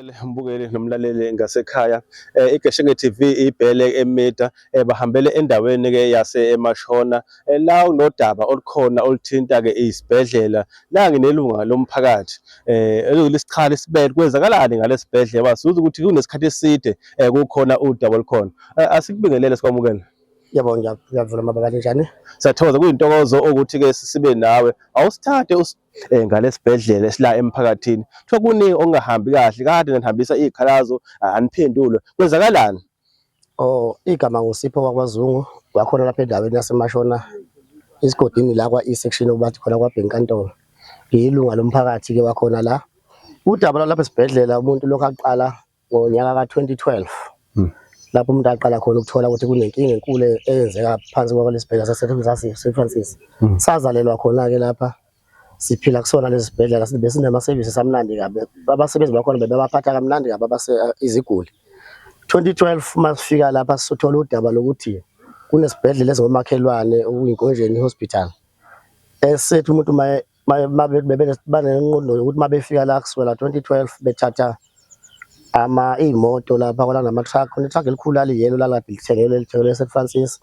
Ngibingelele mbukeli nomlaleli ngasekhaya. IGeshenge TV ibhele eMida, bahambele endaweni ke yase eMashona, la unodaba olukhona oluthinta ke isibhedlela. La nginelunga lomphakathi elisichali isibele kwenzakalani ngalesibhedlela, basuza ukuthi kunesikhathi eside kukhona udaba olukhona. Asikubingelele sikwamukele. Yebo, ngiyavula mababa, njani? Siyathokoza, kuyintokozo ukuthi ke sibe nawe. Awusithathe ngalesibhedlela esila emphakathini. Kuthiwa kuningi okungahambi kahle, kade nihambisa izikhalazo aniphendulwe. Kwenzakalani? Oh, igama nguSipho wakwaZungu, wakhona lapha endaweni yaseMashona, esigodini la kwa E section obathi khona kwaBhenkantolo. Ngiyilunga lomphakathi ke wakhona la. Udaba lwalapha esibhedlela umuntu lokhu aqala ngonyaka ka-2012 lapho umuntu aqala khona ukuthola ukuthi kunenkinga enkulu eyenzeka phansi kwalesibhedlela sase-St Francis. Sazalelwa khona-ke lapha, siphila kusona lesi sibhedlela, besinama-services amnandi kabi, abasebenzi bakhona bebebaphatha kamnandi kabi iziguli. 2012 masifika lapha sithola udaba lokuthi kunesibhedlela esingomakhelwane okuyiNkonjeni Hospital, esethi umuntu banenqondo yokuthi uma befika la kusukela 2012 bethatha ama iy'moto lapha kwala nama-truck, khona i-truck elikhulu laliyelo lalade lithengelwe lithengelwe e-St Francis,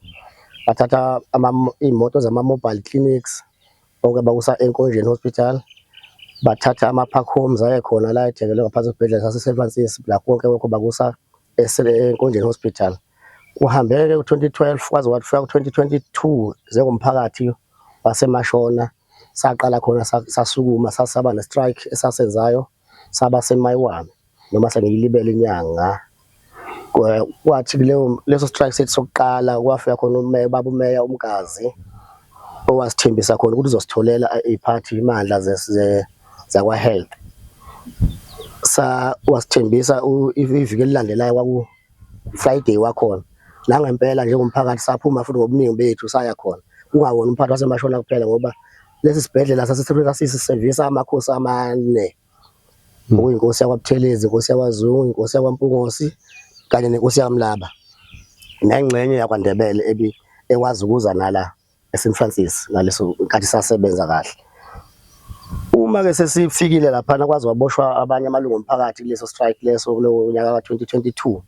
bathatha iy'moto zama-mobile clinics bonke bakusa eNkonjeni Hospital, bathatha ama-park homes ayekhona la ethengelwe ngaphansi kwesibhedlela sase-St Francis, la konke lokho bakusa eNkonjeni Hospital. Kuhambeke ku-2012 kwaze kwafika ku-2022 njengomphakathi waseMashona saqala khona sasukuma sasaba ne-strike esasenzayo saba semayiwami noma sengiyilibele inyanga. Kwathi kuleyo leso strike sethu sokuqala kwafika khona umeya, ubaba umeya uMgazi, owasithembisa khona ukuthi uzositholela iy'phathimandla zakwa-health. Sa wasithembisa iviki elilandelayo kwaku Friday wakhona. Nangempela njengomphakathi saphuma futhi ngobuningi bethu saya khona. Kungawona umphakathi waseMashona kuphela ngoba lesi sibhedlela sasisevisa amakhosi amane. Okuyinkosi yakwaButhelezi, inkosi yakwaZungu, inkosi yakwaMpungosi kanye nenkosi yakwaMlaba. Nengxenye yakwaNdebele ebi ekwazi ukuza nala eSt Francis ngaleso nkathi sasebenza kahle. Uma ke sesifikile laphana kwaze waboshwa abanye amalungu omphakathi kuleso strike leso kulowo nyaka ka-2022.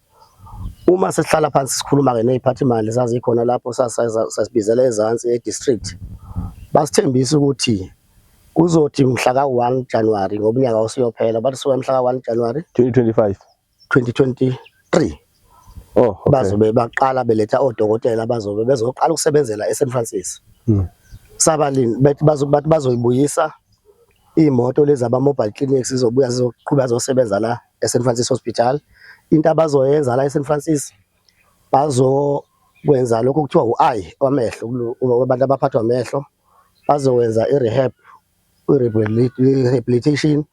Uma sesihlala phansi sikhuluma ke neziphathimandla ezazikhona lapho sasibizela ezansi e-district, basithembisa ukuthi kuzothi mhla ka-1 January ngoba unyaka usuyophela, bathi suka mhla ka-1 January 2025 2023 Oh, okay. Bazobe baqala beletha odokotela bazobe bezoqala ukusebenzela eSt Francis. Sabalini bethi bathi bazoyibuyisa iy'moto lezi aba-mobile clinics zizobuya zizoqhubeka zizosebenza la eSt Francis Hospital. Into abazoyenza la eSt Francis bazokwenza lokhu okuthiwa u-eye wamehlo, abantu abaphathwa amehlo, bazokwenza i-rehab, i-rehabilitation,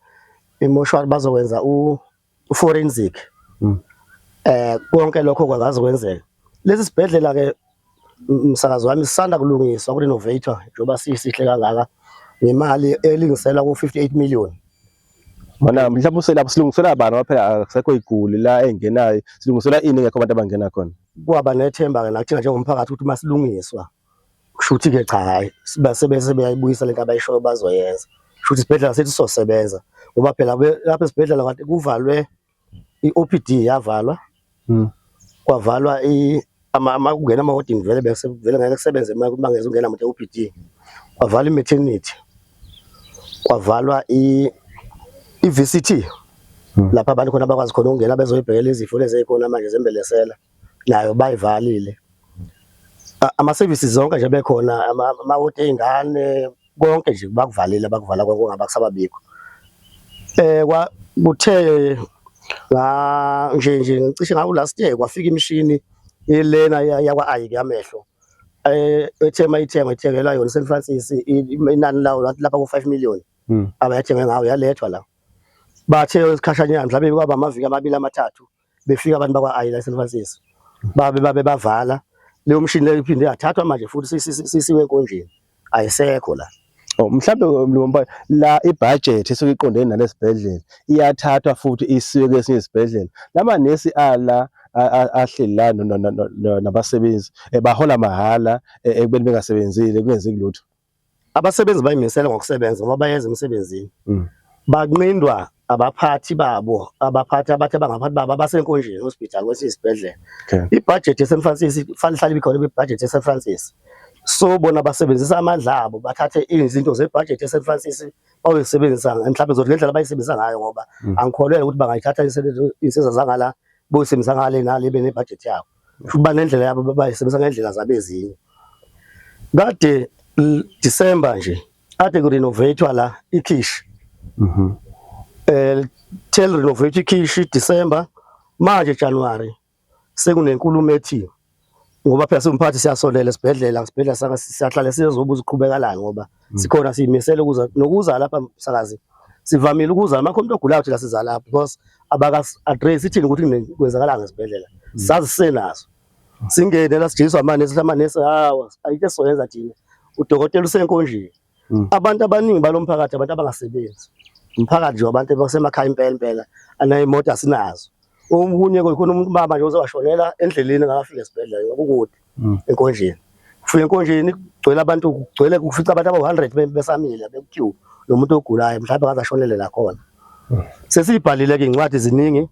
imoshwari, bazokwenza u-forensic. Konke lokho kwangaze kwenzeka. Lesi sibhedlela ke umsakazi wami sisanda kulungiswa ku-renovate njengoba sisihle kangaka ngemali elingiselwa ku-58 million. Mana mhlawumbe uselapho silungisela bani ngoba phela akusekho iguli la engenayo, silungisela ini ngekho abantu abangena khona? Kwaba nethemba ke nakuthina njengomphakathi ukuthi masilungiswa kusho ukuthi ke cha hayi base beyayibuyisa lento abayishoyo bazoyenza. Kusho ukuthi isibhedlela sethu sizosebenza ngoba phela lapha esibhedlela kade kuvalwe i-OPD yavalwa. Kwavalwa i ama ama kungena amahodini vele bese vele ngeke kusebenze uma ngeze ungena muntu e-OPD. Kwavalwa i-maternity. Kwavalwa i-VCT. Lapha abantu khona abakwazi khona ukungena bezoyibhekela izifo lezi ezikhona manje zembelesela nayo bayivalile. Ama services zonke nje bekhona amawodi ey'ngane konke nje bakuvalile, bakuvala konke kungaba kusababikho. Kwa kuthe nga nje nje ngicishe ngaku last year kwafika imishini ilena yakwa ayi yamehlo. Ethe mayithengwa ithengelwa yona St Francis, inani lawo lapha ku 5 million. Abayithenge ngawo yalethwa la. Bathe isikhashanyana mhlawumbe kwaba amaviki amabili amathathu befika abantu bakwa ayi la St Francis. Babe bavala leyo mshini leyo iphinde yathathwa manje futhi sisiwe enkonjeni. Ayisekho la. Oh, mhlawumbe mlumba la ibudget esuke iqondene nalesibhedlela iyathathwa futhi isiwe kwesinye isibhedlela. Lamanesi ala ahleli la nabasebenzi bahola mahhala ekubeni bengasebenzile kungenzeki lutho. Abasebenzi bayimisela ngokusebenza ngoba bayeza emsebenzini. Banqindwa abaphathi babo, abaphathi abathi abangaphathi babo abasenkonjeni hospital kwesinye isibhedlela. Ibudget yeSt Francis kufanele ihlale ibikhona ibudget yeSt Francis. So bona basebenzisa amandla abo bathathe izinto zebudget yeSt Francis bayoyisebenzisa mhlawumbe zothi ngendlela abayisebenzisa ngayo ngoba angikholelwa ukuthi bangayithatha insiza zangala boyisebenzisa ngale nale bene budget yabo. Futhi banendlela yabo bayisebenzisa ngendlela zabo ezinye. Kade December nje ade kurenovatewa la ikhishi. Tell renovate ikhishi December, manje January sekunenkulumo ethi ngoba phela siwumphathi siyasondela esibhedlela, isibhedlela saka siyahlala sizobuza uqhubekalani ngoba sikhona siyimisele ukuza nokuza lapha msakazi. Sivamile ukuza uma khona umuntu ogulayo thina siza lapha because abakas address ithini ukuthi kwenzakalani esibhedlela. Sazi senazo. Singene la sijiswa amanesi, amanesi hawa ayikho esizoyenza thina. Udokotela usenkonjeni. Abantu abaningi balomphakathi abantu abangasebenzi. Umphakathi nje wabantu basemakhaya impela impela anayimoto asinazo. Okunye khona umuntu baba nje uzowashonela endleleni ngakafika esibhedlela ngoba kukude enkonjeni. Kufika enkonjeni kugcwele abantu, kugcwele kufica abantu abawu-100 besamile beku-queue nomuntu ogulayo mhlawumbe ngaze ashonele la khona. Sesibhalile ke incwadi ziningi.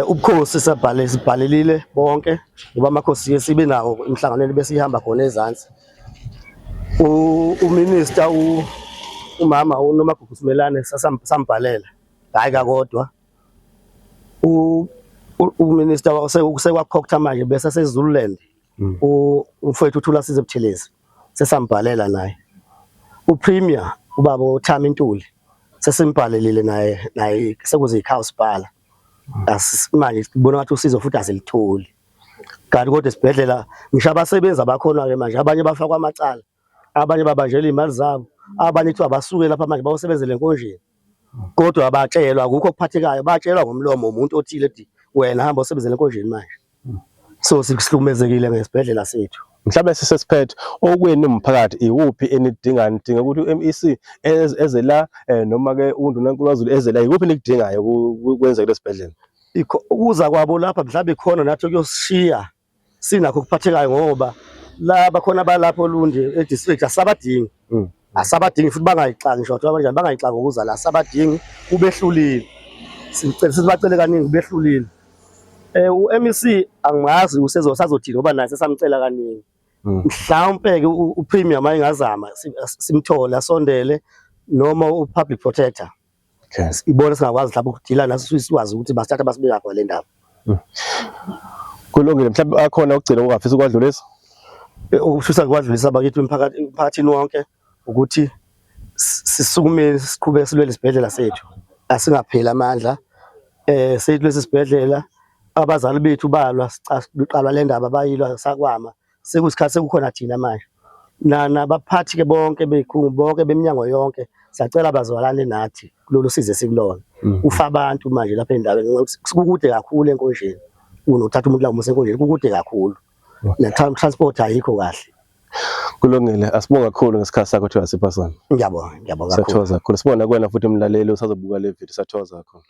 Ubukhosi sabhale sibhalelile bonke ngoba amakhosi sibe nawo emhlanganweni bese ihamba khona ezansi. Uminister umama uNomagugu Simelane sambhalela hayi kakodwa. Uminister usekwakhokha manje bese seZululand umfowethu uThula Sizwe Buthelezi sesambhalela naye. UPremier ubaba uThami Ntuli sesimbhalelile naye sekuze sibhala. Manje sibona ngathi usizo futhi asilitholi. Kanti kodwa esibhedlela ngisho abasebenzi abakhona ke manje abanye bafakwa amacala, abanye babanjelwa imali zabo, abanye kuthiwa basuke lapha manje bayosebenzela enkonjeni. Kodwa abatshelwa, akukho okuphathekayo, batshelwa ngomlomo umuntu othile ethi wena hamba usebenzele enkonjeni manje. So sihlukumezekile ngesibhedlela sethu. Mhlawumbe sisesiphethe okwenu umphakathi iwuphi enidingayo, nidinga ukuthi u-MEC eze la noma ke uNdunankulu waZulu eze la, ikuphi enikudingayo kwenzeke lesibhedlela? Ukuza kwabo lapha mhlawumbe ikhona nathi okuyosishiya sinakho okuphathekayo ngoba laba khona balapho Olundi e-district asabadingi. Asabadingi futhi bangayixaki ngisho kuthiwa kanjani, bangayixaki ngokuza la, asabadingi kubehlulile. Sicela sibacele kaningi kubehlulile. U-MEC angimazi usezosazothini ngoba naye sesamcela kaningi. Mhlawumpe ke uPremier uma engazama simthole asondele noma uPublic Protector. Ibona singakwazi mhlawumbe ukudila naso sikwazi ukuthi basithatha basibeka khona le ndaba. Kulungile, mhlawumbe akhona ukugcina ongafisa ukwadlulisa? Ukufisa ukwadlulisa bakithi emphakathini wonke ukuthi sisukumeni siqhubeke silwele isibhedlela sethu. Asingapheli amandla. Sethu lesi sibhedlela abazali bethu balwa siqalwa le ndaba bayilwa sakwama. Sekuyisikhathi sekukhona thina manje. Nabaphathi ke bonke beyikhungu bonke beminyango yonke siyacela bazwalane nathi kulolu size sikulona. Kufa abantu manje lapha endaweni kukude kakhulu enkonjeni. Unothatha umuntu la umusa enkonjeni kukude kakhulu. Ne transport ayikho kahle. Kulungile, asibonge kakhulu ngesikhathi sakho thiwa sipha sona. Ngiyabonga, ngiyabonga kakhulu. Siyathokoza kakhulu. Sibona kuwena futhi umlaleli usazobuka le video, siyathokoza kakhulu.